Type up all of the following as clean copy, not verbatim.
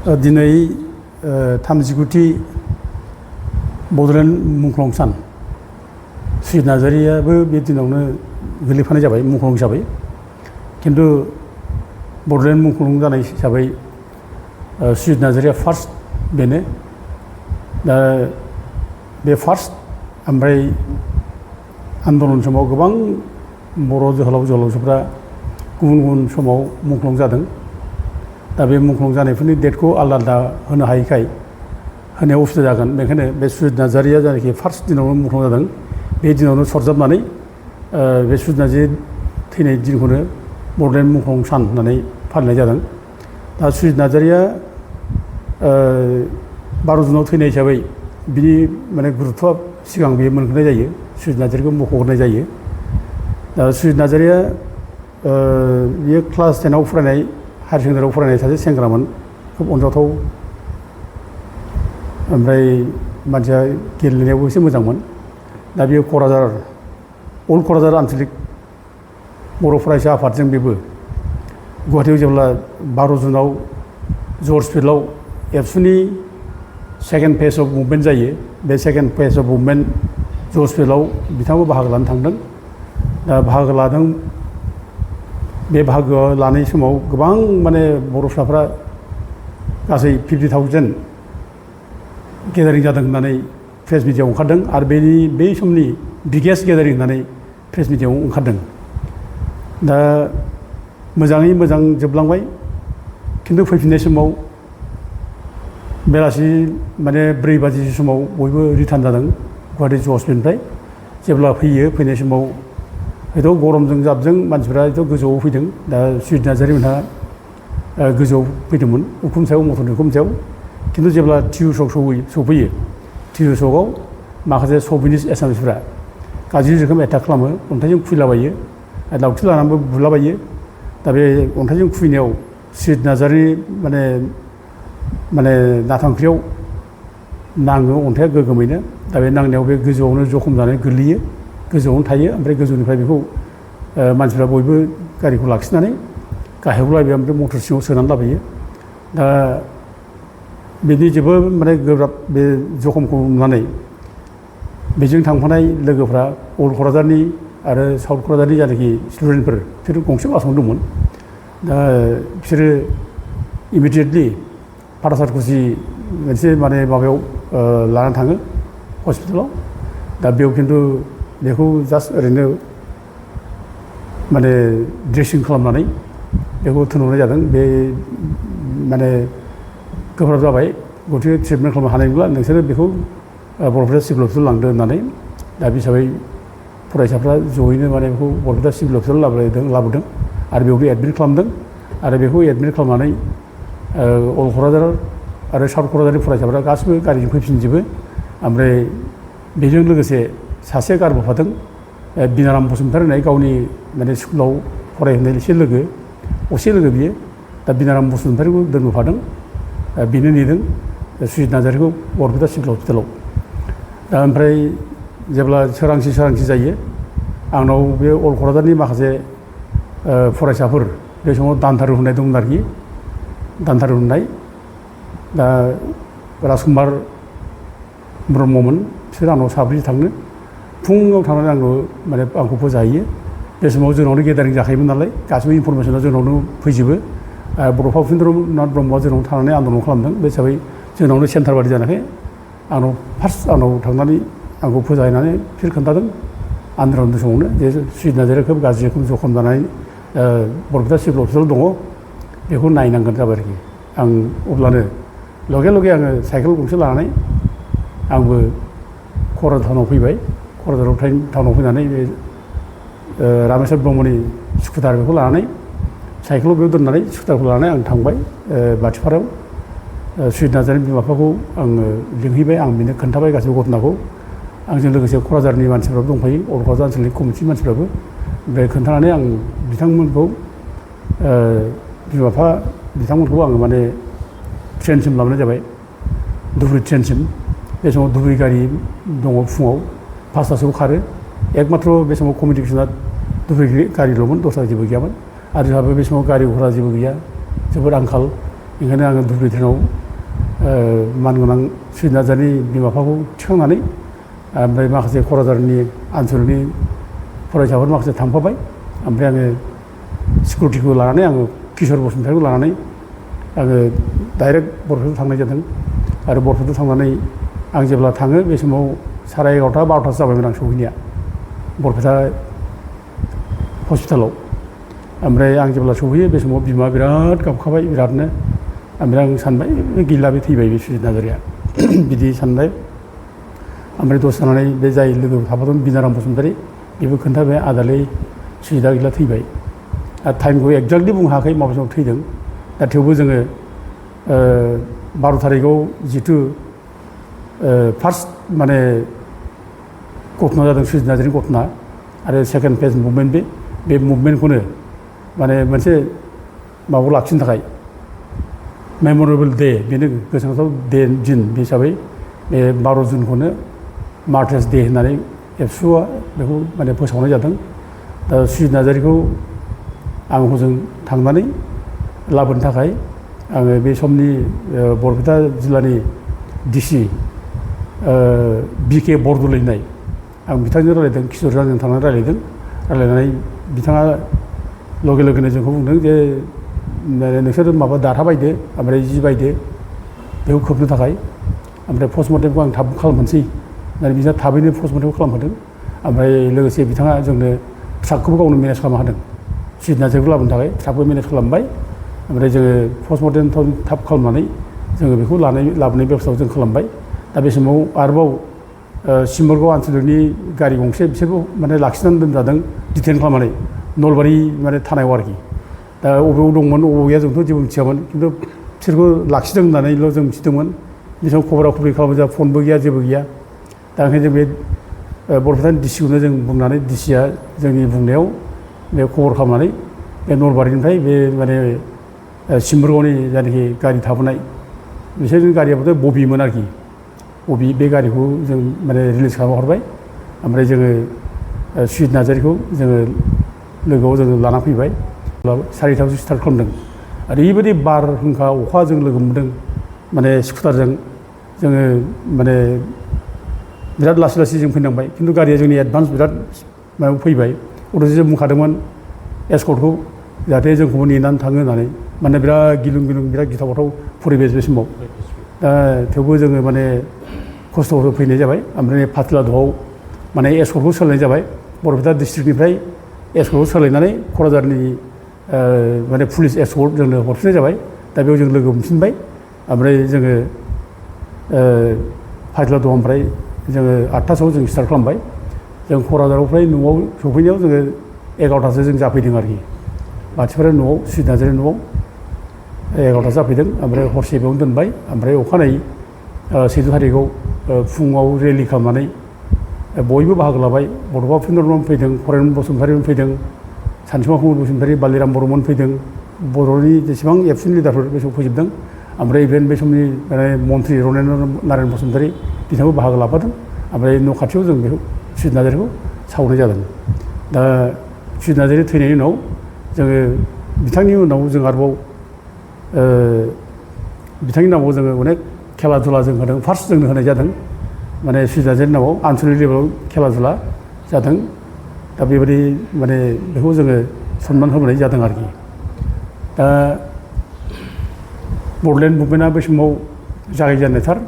दिनै 39थि बड'लेण्ड मुंख्लं सान सुजित नार्जारियाबो बे दिनावनो गोलैफानाय जाबाय मुंख्लं हिसाबै। खिन्थु बड'लेण्ड मुंख्लं जानाय हिसाबै सुजित नार्जारिया फार्स्ट बेनो। दा बे फार्स्ट ओमफ्राय आन्दलन समाव गोबां बर' जोहोलाव जोहोलावजोफ्रा गुबुन गुबुन समाव मुंख्लं जादों। दा बे मुंख्लं जानायफोरनि डेटखौ आलदा आलदा होनो हायैखाय होनायाव उसुबिदा जागोन। बेनिखायनो बे सुजित नार्जारिया जायनाखि फार्स्ट दिनावनो मुंख्लं जादों बे दिनावनो सरजाबनानै बे सुजित नार्जारि थैनाय दिनखौनो बड'लेण्ड मुंख्लं सान होननानै फालिनाय जादों। दा सुजित नार्जारिया 12 जुनाव थैनाय हिसाबै बिनि माने गुरुत्वआ सिगां बेयो मोनग्रोनाय जायो, सुजित नार्जारिखौ मख'ग्रोनाय जायो। दा सुजित नार्जारिया बियो क्लास 10आव फरायनाय हायार सेकेन्डारियाव फरायनाय सासे सेंग्रामोन, खोब अनजाथाव। ओमफ्राय मानसिया गेलेनायावबो एसे मोजांमोन। दा बेयो क'क्राझार अल्ड क'क्राझार आन्सलिक बर' फरायसा आफादजों बेबो गुवाहाटीयाव जेब्ला 12 जुनाव जर्ज फिल्डआव एबसुनि सेकेन्ड फेज अफ मुभमेन्ट जायो, बे second phase of movement George फिल्डआव बिथाङाबो बाहागो लानो थांदों। दा बाहागो लादों। बे बाहागो लानाय समाव गोबां माने बर' फिसाफ्रा गासै 50,000 गेदारिं जादों होननानै प्रेस मिडियायाव ओंखारदों आरो बे समनि बिगेस्ट गेदारिं होननानै प्रेस मिडियायाव ओंखारदों। दा मोजाङै मोजां जोबलांबाय। खिन्थु फैफिननाय समाव बेलासि माने 4 बाजि समाव बयबो रिटार्न जादों गुवाहाटी जज फिल्डनिफ्राय। जेब्ला फैनाय समाव हयथ' गरमजों जाबजों मानसिफ्रा हयथ' गोजौआव फैदों। दा सुजित नार्जारि मोनहा गोजौआव फैदोंमोन, उखुम सायाव, मटरनि उखुम सायाव। खिन्थु जेब्ला टिउ सक सफैयो, टिउ सकआव माखासे सभिनिस्ट एसामिसफ्रा गाज्रि रोखोम एटाक खालामो, अन्थाइजों खुबैलाबायो, लावथि लानानैबो बुलाबायो। दा बे अन्थाइजों खुबैनायाव सुजित नार्जारि माने नाथांख्रियाव नाङो अन्थाइया गोगोमैनो। दा बे नांनायाव बे गोजौआवनो जखम जानानै गोग्लैयो, गोजौआवनो थायो। ओमफ्राय गोजौनिफ्राय बेखौ मानसिफ्रा बयबो गारिखौ लाखिनानै गाहायाव लाबोयो, ओमफ्राय मटर सिङाव सोनानै लाबोयो। दा बिनि जेबो माने गोब्राब बे जखमखौ नुनानै बेजों थांफानाय लोगोफ्रा अल्ड क'क्राझारनि आरो साउथ क'क्राझारनि जायनाखि स्टुडेन्टफोर, बिसोर गंसे बासावनो दंमोन। दा बिसोरो इमिडियेटलि पाटासारकुसि मोनसे माने माबायाव लानानै थाङो हस्पिटालाव। दा बेयाव खिन्थु बेखौ जास्ट ओरैनो माने ड्रेसिं खालामनानै बेखौ थिनहरनाय जादों। बे माने गोब्राब जाबाय, गथिखे ट्रिटमेन्ट खालामनो हानाय नंला, नोंसोरो बेखौ बरपेटा सिभिल हस्पिटाल लांदो होननानै। दा बे हिसाबै फरायसाफ्रा जयैनो माने बेखौ बरपेटा सिभिल हस्पिटाल लाबोदों आरो बेयावबो एडमिट खालामदों। आरो बेखौ एडमिट खालामनानै अल्ड क'क्राझार आरो साउथ क'क्राझारनि फरायसाफ्रा गासिबो गारिजों फैफिनजोबो। ओमफ्राय बेजों लोगोसे सासे गारबोफादों, बिनाराम बसुमतारी होननाय गावनि माने स्कुलाव फरायहोनाय एसे लोगो, असे लोगो बियो। दा बिनाराम बसुमतारीखौ दोनबोफादों, बेनो नेदों सुजित नार्जारिखौ बरपेटा सिभिल हस्पिटालाव। दा ओमफ्राय जेब्ला सोरांसि जायो, आंनाव बे अल्ड क'क्राझारनि माखासे फरायसाफोर बे समाव दानथारु होननाय दंमोन आरोखि, दानथारु होननाय। दा राजकुमार ब्रह्ममोन, बिसोर आंनाव साब्रै थाङो। फुङाव थांनानै आंखौ फोजाहैयो। बे समाव जोंनावनो गेदारिं जाखायोमोन नालाय, गासिबो इनफरमेसना जोंनावनो फैजोबो। बड'फा उपेन्द्रनाथ ब्रह्मआ जोंनाव थानानै आन्दलन खालामदों। बे हिसाबै जोंनावनो सेन्टार बादि जानायखाय आंनाव थांनानै आंखौ फोजाहैनानै बिसोर खोन्थादों आन्दलन समावनो जे सुजित नार्जारिया खोब गाज्रि रोखोम जखम जानानै बरपेटा सिभिल हस्पिटालाव दङ, बेखौ नायनांगोन जाबाय आरोखि। आं अब्लानो लगे लगे आङो साइकेल गंसे लानानै आंबो क'क्राझार टाउनाव फैबाय। क'क्राझार टाउनाव फैनानै बे रामेश्वर ब्रह्मनि स्कुटार बेखौ लानानै साइकेलाव बेयाव दोननानै स्कुटारखौ लानानै आं थांबाय बाथिपारायाव। सुजित नार्जारिनि बिमा बिफाखौ आङो लिंहैबाय, आं बेनो खोन्थाबाय गासिबो घटनाखौ। आंजों लोगोसे क'क्राझारनि मानसिफ्राबो दंफायो, अल्ड क'क्राझार ओनसोलनि कमिटिनि मानसिफ्राबो। ओमफ्राय खोन्थानानै आं बिथांमोनखौ बिमा बिफा बिथांमोनखौ आङो माने ट्रेनसिम लाबोनाय जाबाय, धुबुरी ट्रेनसिम। बे समाव धुबुरी गारि दङ, फुङाव 5टासोआव खारो। एकमात्र बे समाव कमिउनिकेसना धुबुरी गारिल'मोन, दस्रा जेबो गैयामोन। आरो जोंहाबो बे समाव गारि घरा जेबो गैया, जोबोद आंखाल। ओंखायनो आङो धुबुरी ट्रेनाव मानगोनां सुजित नार्जारिनि बिमा बिफाखौ थिखांनानै ओमफ्राय माखासे क'क्राझारनि आनसलिकनि फरायसाफोर माखासे थांफाबाय ओमफ्राय आङो सिकिउरिटिखौ लानानै आङो किशोर बसुमतारीखौ लानानै आङो डाइरेक्ट बरपेटायाव थांनाय जादों आरो बरपेटायाव थांनानै आं जेब्ला थाङो बे समाव 11:30 12थासो जाबायमोन आं सहैनाया बरपेटा हस्पिटालाव ओमफ्राय आं जेब्ला सहैयो बे समाव बिमाया बिराद गाबखाबाय बिरादनो ओमफ्राय आं सानबाय गैला बे थैबाय बे सुजित नार्जारिया बिदि सानबाय ओमफ्राय दसे थानानै बे जाय लोगो थाफादोंमोन बिनाराम बसुमतारी बेबो खोन्थाबाय आदालै सुजितआ गैला थैबाय आरो टाइमखौ एक्जेक्टलि बुंनो हायाखै माबे समाव थैदों दा थेवबो जोङो 12 थारिखआव जिथु फार्स्ट माने घटना जादों सुजित नार्जारिनि घटना आरो सेकेन्ड फेज मुभमेन्ट बे मुभमेन्टखौनो माने मोनसे माबाखौ लाखिनो थाखाय मेमरेबल डे बेनो गोसोखांथाव दिन हिसाबै बे 12 जुनखौनो मार्टार्स डे होननानै एबसुआ बेखौ माने फोसावनाय जादों दा सुजित नार्जारिखौ आं हजों थांनानै लाबोनो थाखाय आङो बे समनि बरपेटा जिल्लानि डिसि बिके बरदलै होननाय आं बिथांजों रायलायदों किशोरजों आंजों थांनानै रायलायनानै बिथाङा लगे लगेनो जोंखौ बुंदों जे नोंसोर माबा दारहा बायदो ओमफ्राय जि बायदो बेखौ खोबनो थाखाय ओमफ्राय पस्टमर्टेमखौ आं थाब खालामनोसै होननानै बिथाङा थाबैनो पस्टमर्टेमखौ खालामहोदों ओमफ्राय लोगोसे बिथाङा जोंनो ट्राकखौबो गावनो मेनेज खालामनो हादों सुजित नार्जारिखौ लाबोनो थाखाय ट्राकबो मेनेज खालामबाय ओमफ्राय जोङो पस्टमर्टेम थाब खालामनानै जोङो बेखौ लाबोनाय बेबस्थाखौ जों खालामबाय दा बे समाव आरोबाव सिम्बोरगाव आनसलिकनि गारि गंसे बिसोरबो माने लाखिनानै दोनजादों डिटेन खालामनानै नलबारि माने थानायाव आरोखि दा बबेयाव दंमोन बबेयाव गैया जोंथ' जेबो मिथियामोन खिन्थु बिसोरखौ लाखिदों होननानैल' जों मिथिदोंमोन बे समाव खबरा खबरि खालामो जोंहा फनबो गैया जेबो गैया दा ओंखायनो जों बे बरपेटानि डिसिखौनो जों बुंनानै डिसिया जोंनि बुंनायाव बे खबर खालामनानै बे नलबारिनिफ्राय बे माने सिम्बोरगावनि जायनाखि गारि थाबोनाय बिसोरनि गारियाबोथ' बबिमोन आरोखि बबि बे गारिखौ जों माने रिलिज खालामना हरबाय ओमफ्राय जोङो सुजित नार्जारिखौ जोङो लोगोआव जोङो लाना फैबाय 4थायावसो स्टार्ट खालामदों ओरैबायदि बारहुंखा अखा जों लोगो मोनदों माने स्कुटारजों जोङो माने बिराद लासै जों फैनांबाय खिन्थु गारिया जोंनि एडभान्स बिराद माबायाव फैबाय अथ'सो जों बुंखादोंमोन एस्कर्टखौ जाहाथे जोंखौबो नेनानै थाङो होननानै माने बिराद गिलुं बिराद गिथाव बाथाव परिबेस बे समाव दा थेवबो जोङो माने खस्थ'जों फैनाय जाबाय ओमफ्राय पातलाद'आव माने एस्कर्टखौ सोलायनाय जाबाय बरपेटा डिस्ट्रिक्टनिफ्राय एस्कर्टखौ सोलायनानै क'क्राझारनि माने पुलिस एस्कर्ट जोंनो हरफिननाय जाबाय दा बेयाव जों लोगो मोनफिनबाय ओमफ्राय जोङो पातलाद'आनिफ्राय जोङो 8थासोआव जों स्टार्ट खालामबाय जों क'क्राझाराव फ्राय न'आव सफैनायाव जोङो 11थासो जों जाफैदों आरोखि मानसिफोरा न'आव सुजित नार्जारि न'आव 11था जाफैदों ओमफ्राय हरसे बेयावनो दोनबाय ओमफ्राय अखानायै 14 थारिखआव फुङाव रेलि खालामनानै बयबो बाहागो लाबाय बड'फा उपेन्द्रनाथ फैदों फरेन बसुमतारीमोन फैदों सानसुमा कुमार बसुमतारी बालिराम बर'मोन फैदों बर'नि जेसेबां एबसुनि लिडारफोर बे समाव फैजोबदों ओमफ्राय इभेन बे समनि माने मन्त्रि रनेन्द्र नारायण बसुमतारी बिथाङाबो बाहागो लाफादों ओमफ्राय न' खाथियाव जों बेखौ सुजित नार्जारिखौ सावनाय जादों दा सुजित नार्जारि थैनायनि उनाव जोङो बिथांनि उनाव जों आरोबाव बिथांनि नामाव जोङो अनेक खेला दुला जों होदों फार्स्ट जोंनो होनाय जादों माने सुजित नार्जारिनि नामाव आनसलिक लेभेलाव खेला दुला जादों दा बेबायदि माने बेखौ जोङो सनमान होबोनाय जादों आरोखि दा बड'लेण्ड मुभमेन्टआ बे समाव जागायजेननायथार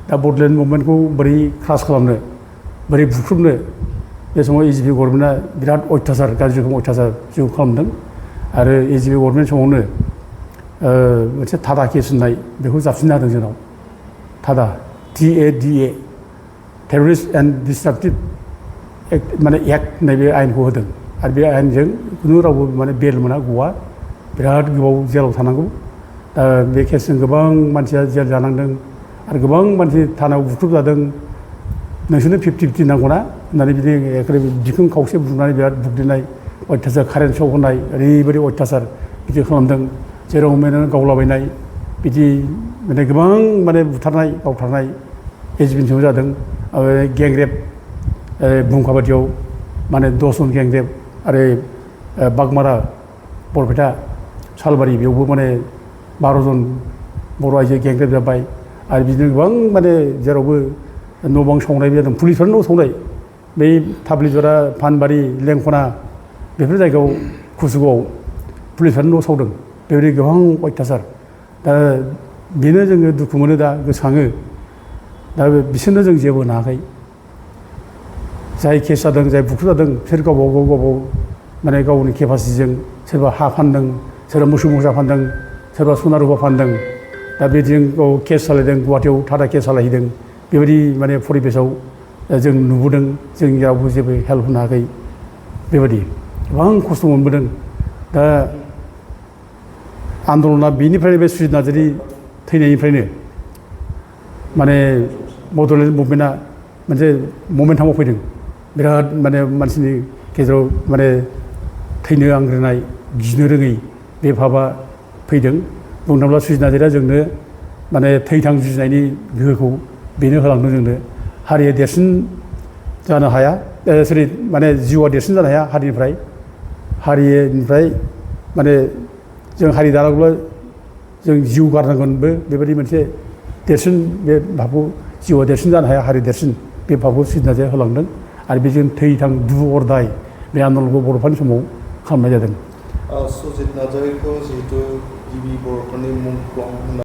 दा बड'लेण्ड मुभमेन्टखौ बोरै क्रास खालामनो बोरै बुख्रुबनो बे समाव एजिपि गभर्नमेन्टआ बिराद अयथासार गाज्रि रोखोम अयथासार जिउ खालामदों आरो एजिपि गभर्नमेन्ट समावनो मोनसे थादा केस होननाय बेखौ जाबसिननो हादों जोंनाव थादा TADA टेररिस्ट एन्ड डिस्ट्राक्टिभ एक्ट माने एक्ट होननाय बे आयेनखौ होदों आरो बे आयेनजों खुनु रावबो माने बेल मोना गवा बिराद गोबाव जेलाव थानांगौ दा बे केसजों गोबां मानसिया जेल जानांदों आरो गोबां मानसि थानायाव बुख्रुब जादों नोंसोरनो 50-50 नांगौना होननानै बिदि एखेबारे बिखुं खावसे बुनानै बिराद बुग्लिनाय अयथासार कारेन्ट सक होनाय ओरैबायदि अयथासार बिदि खालामदों जेराव मेरावनो गावलाबायनाय बिदि माने गोबां माने बुथारनाय गावथारनाय एजिपिनि समाव जादों गेंरेप बुंखाबादियाव माने 10 जन गेंरेप आरो बागमारा बरपेटा सालबारि बेयावबो माने 12जन बर' आइजो गेंग्रेब जाबाय आरो बिदिनो गोबां माने जेरावबो न' बां सावनायबो जादों पुलिसफ्रानो न' सावनाय बै थाब्लिजरा फानबारि लेंखना बेफोर जायगायाव कुसुगावआव पुलिसफ्रानो न' सावदों बेबायदि गोबां अयथासार दा बेनो जोङो दुखु मोनो दा गोसोखाङो दा बिसोरनो जों जेबो होनो हायाखै जाय केस जादों जाय बुख्रु जादों बिसोर गावबा माने गावनि केपासिटिजों सोरबा हा फानदों सोरबा मोसौ मोसा फानदों सोरबा सना रुपा फानदों दा बिदिजों केस सालायदों गुवाहाटियाव टाटा केस सालायहैदों बेबायदि माने परिबेसाव जों नुबोदों जों रावबो जेबो हेल्प होनो हायाखै बेबायदि गोबां खस्थ' मोनबोदों दा आन्दलना बेनिफ्रायनो बे सुजित नार्जारि थैनायनिफ्रायनो माने बड'लेण्ड मुभमेन्टआ मोनसे ममेन्टामाव फैदों बिराद माने मानसिनि गेजेराव माने थैनो आंग्रोनाय गिनो रोङै बे भाबा फैदों बुंनो थाङोब्ला सुजित नार्जारिया जोंनो माने थैथां जुजिनायनि गोहोखौ बेनो होलांदों जोंनो हारिया देरसिन जानो हाया माने जिउआ देरसिन जानो हाया हारिनिफ्राय माने जों हारि दानांगौब्ला जों जिउ गारनांगोनबो बेबायदि मोनसे देरसिन बे भाबखौ जिउआ देरसिन जानो हाया हारि देरसिन बे भाबखौ सुजित नार्जारिया होलांदों आरो बेजों थैथां डु अर डाइ बे आन्दलनखौ बर'फोरनि समाव खालामनाय जादों सुजित नार्जारिखौ जिहेतु गिबि बर'फोरनि मुंख्लं